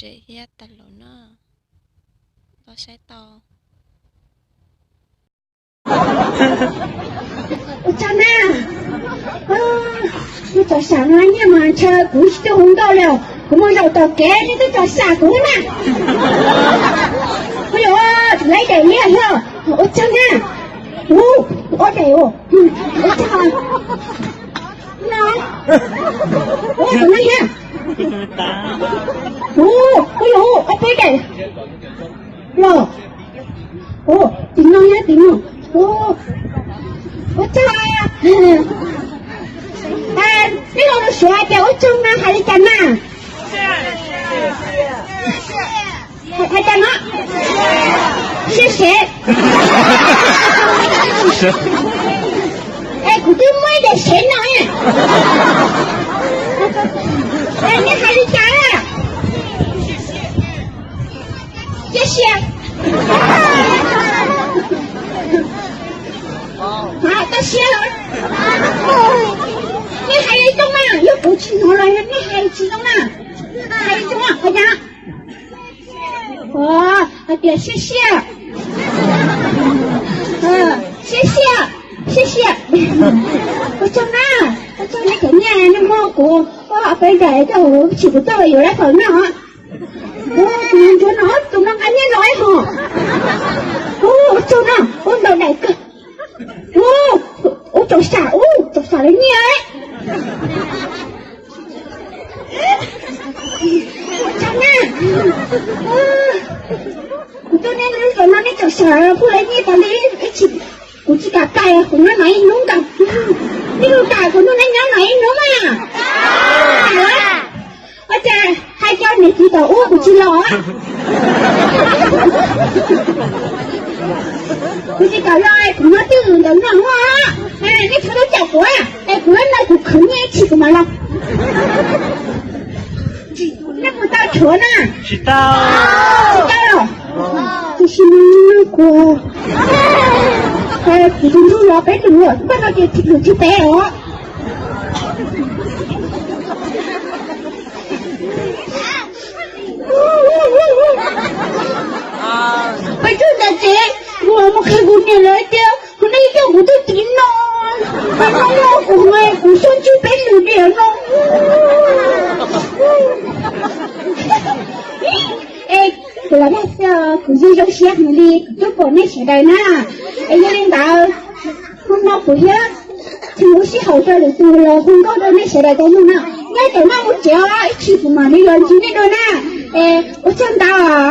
daim hiab tas los na. Los saib tau. Ua tsaug na. Kuv tsom sam no nyiaj mas ntshe kuv tsis tuaj hu nkauj li, kuv mus zaum tom kev nws twb tsom sam kuv na. Kuv yuav laib daim liaj thiab. Ua tsaug na. Ua, ob daim, ua tsaug. No, ua tus no thiab. Ua, kuv yuav ua ob peb daim los. Ua, tim no thiab tim no. Ua, ua tsaug. Peb lo lus Suav hais tias ua tsaug no hais li cas na? Hais cas no? Siab sev. Es kuv twb muaj ib daim sev no. Es nej hais li cas? Siab sia. Hais tau siab los? Nej hais li cas mas, yog kuv tsis hnov los nej hais tsis zoo na. Hais li cas, hais cas? Hais tias siab siab. Siab siab, siab siab. Ua tsaug na, ua tsaug nej cov nyiaj nej muab kuv ob peb daim coj mus tsim kuv txoj yuav lab fawm noj. Ua, tus no ntsuav no, tus no nqa nyiaj los hos. Ua, ua tsaug na, ua ntau daim kawg. Ua, ua tsaug sam, ua tsaug sam lawv nyiaj. Ua tsaug na. Kuv tuaj nej lub zos no nej tsom sam pub lawv nyiaj tas li, kuv tsis kam pais, kuv nyob no ib hnub nkaus. Nej mus kam kuv nrog nej nyob no ib hnub mas. Ua cas hais cov niam txiv tom ub kuv tsis los. Kuv tsis kam los, kuv nyob twj ywm ntawm no. Nej txhob tuaj cam kuv, es kuv no kuv khwv nyiaj tsis kuv mam los. Nej puas tau tshuav na? Tsis tau. Tsis tau los? Tiam sis mas no kuv, kuv tus ntsuj los peb lwm, koj no ces lwm thib peb os. Peb tsuj ntawd ces kuv mus qhia kuv niam lawv tias kuv nej coj kuv tuaj tim no, no kuv, kuv xyov ntsib peb lwm diam no. Es kuv los dag xwb, kuv yeej zoo siab heev li kuv twb pom nej sawv daws na. Es yog li ntawd, hnub no kuv thiab tsis ua sij hawm rau lwm tus los hu nkauj rau nej sawv daws tau mloog na. Nyob ntawm no mus tsev os, ib tsam kuv mam li los ntsib nej dua na. Es ua tsaug ntau.